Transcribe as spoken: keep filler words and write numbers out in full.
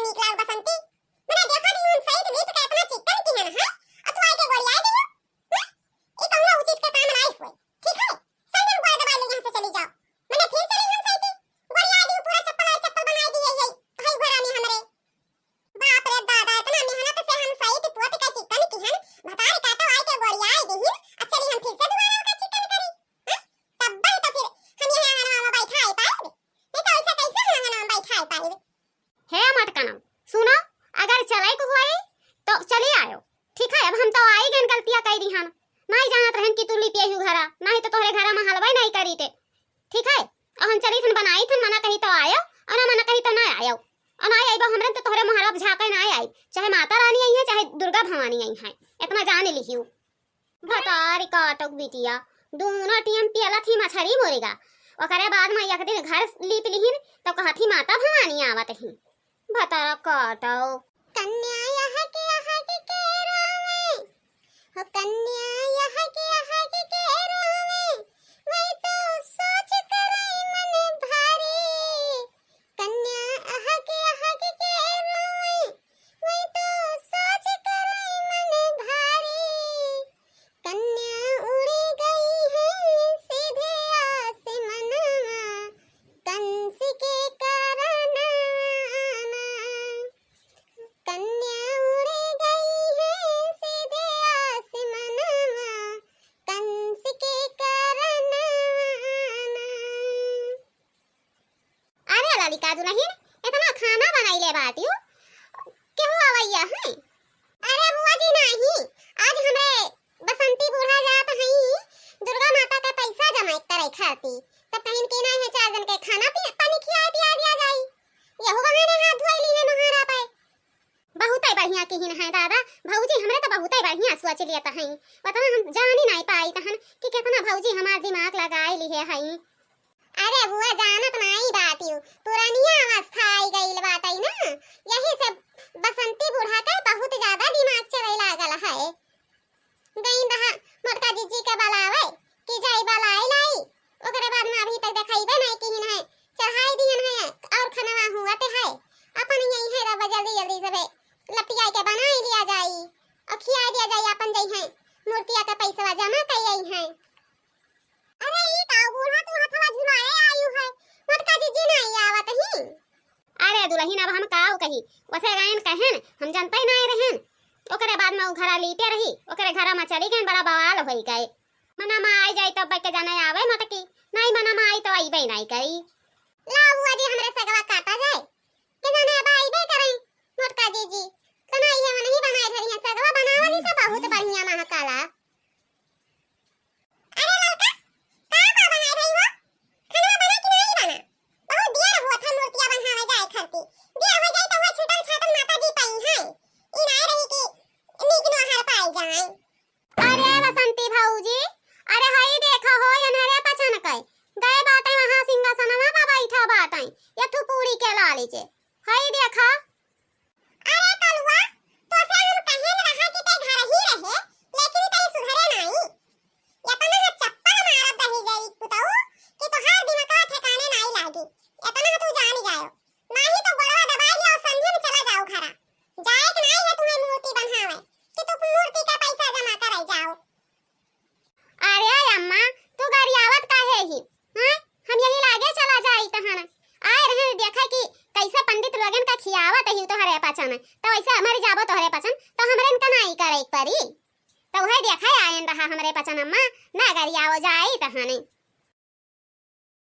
नीक लाग बसंती, मने देखा दी हम सहित लीप के इतना चिकन किहन है, अथवा के गोरियाई दियो। हैं? ई कौनो उचित के काम नाई होए। ठीक है? संयम गोड़ दबा ले, यहाँ से चली जाओ। मने फिर चली हम सहित गोरियाई दी, पूरा चप्पल और चप्पल बनाई दी है, है, है घोड़ा में हमरे। बाप रे दादा, इतना मेहनत से हम सहित पोत के चिकन किहन, भतार का तो आके गोरियाई दिहिन, अब चली हम फिर से दोबारा ओका चिकन करी। हैं? तब तो फिर हम यहाँ आंगनवा में बैठा आई पाएब। नहीं तो ऐसे कैसे हम आंगनवा में बैठा आई पाएब? हे मटकनम, सुनो, अगर चले के होई तो चली आयो। ठीक है, अब हम तो आई गन गलतिया कई दिहन। नाई जानत रहन कि तू लिपिया ही घरा, नाई तो तोहरे घरा में हलवाई नाई करी ते। ठीक है, अब हम चली थन बनाई थन, मना कही तो आयो, और ना मना कही तो ना आयो। और ना आइबो हमरन तो तोहरे मोहरा झांके ना आई, चाहे माता रानी आई है, चाहे दुर्गा भवानी आई है, इतना जान लिहियो। भतारी काटक बिटिया, दोनों टीम पियलत ही मछरी मुर्गा। ओकरे बाद में एक दिन घर लीप लिहिन तो कहत ही माता भवानी आवत ही। भतारा काटो। कन्या यह के यह के के रोवे, हो कन्या यह के यह के के रोवे, वही तो सोच करे मन भारी। कन्या अहक अहक के रोवे, वही तो सोच करे मन भारी। कन्या उड़ी गई है सीधे आसमनवा, कंस के करनवा। कन्या उड़ी गई है सीधे आसमनवा, कंस के करनवा। अरे ललिका दुलहिन, इतना खाना बनाइले बाटियो, केहू आवैया है? अरे बुआ जी नाही, आज हमरे बसंती बूढ़ा जात हई दुर्गा माता का पैसा जमा करे खाती, तब कहिन कि नाही है चार जन के खाना पी-, पानी खिया पिया दिया जाई। यहू बहाने हाथ धोई ली है नोहारा पे। बहुतै बढ़िया किहिन है दादा, भौजी हमरे तो बहुतै बढ़िया सोच लियत हई। वतना हम जानी नाई पाइत हन कि केतना भौजी हमार दिमाग लगाए लिहे हई। अरे बुआ जानत नाई बाटियो, पुरानिया अवस्था आई गइल बाटै ना, यही से बसंती बूढ़ा के बहुत ज्यादा दिमाग चले लागल है। गईन रहा मोटका जीजी के बलावे कि जाई बलाई लाई, ओकरे बाद में अभी तक देखइबे नहीं किहिन है, चढ़ाई दिहन है और खनवा हुआ ते है, अपन यही है रब जल्दी जल्दी सबे लपिया के बनाई लिया जाई और खिया दिया जाई, अपन जई है मूर्तिया के पैसवा जमा कई आई है। अरे ई का बूढ़ा तू हथवा झुलाए आयु है, मोटका जीजी नहीं आवत ही। अरे दुलहिन, अब हम काव कही, वसे गायन कहन, हम जनते नाय रहन। ओकरे बाद में उ घरा लीपे रही, ओकरे घरा में चली गईन, बड़ा बवाल होई गए। मना में आई जाई तब के जाने आवे मोटकी, नाई मना में आई तो आईबे नाई करी। ला बुआ जी, हमरे सगवा काटा जाए, के जाने अब आईबे करे मोटका जीजी। तो नाई है, मनही बनाए धरी है, सगवा बनावली तो बहुत बढ़िया महकाला। अरे ललका, का का बनाए रही हो? खाना बना कि नहीं बना? बहुत देर हुआ था मूर्तिया बन्हावे जाए खरती। देर हो जाए तो हुआ छूटल छाटल माता जी पाई हैं। ई नाय रही कि नीक नोहर पाई जाए। अरे बसंती भौजी, अरे हई देखा हो, अनहरे पछन के गए बाटे वहाँ सिंहासनवा पर बैठा बाटे, ये थू पूरी के लाली जे। हई देखा। अरे कलुआ, तोसे हम कहेन रहा कि ते घर ही रहे, लेकिन ते सुधरे नाई। एतना ह चप्पल मारब दहेजरी पुतऊ कि तोहार दिमागवा ठिकाने नाई लागी। एतना ह तू जान जायो, नाही तो गोड़वा दबाई ले और संझे में चला जाओ घरा। जाए के नाई है तुम्हें मूर्ति बन्हावे कि तू मूर्ति का पैसा जमा करे जाओ। अरे अम्मा, तू गरियावत काहे ही? हाँ, हम यही लागे चला जाई तहन। आए रहे देखे कि कैसे पंडित लोगन का खियावत ही तोहरे पचन, तो वैसे मर जाबो तोहरे पचन, तो हमरे इनका नाई करे के परी। तो वह देखे आयन रहा हमरे पचन अम्मा, ना गरियावो जाई तहन।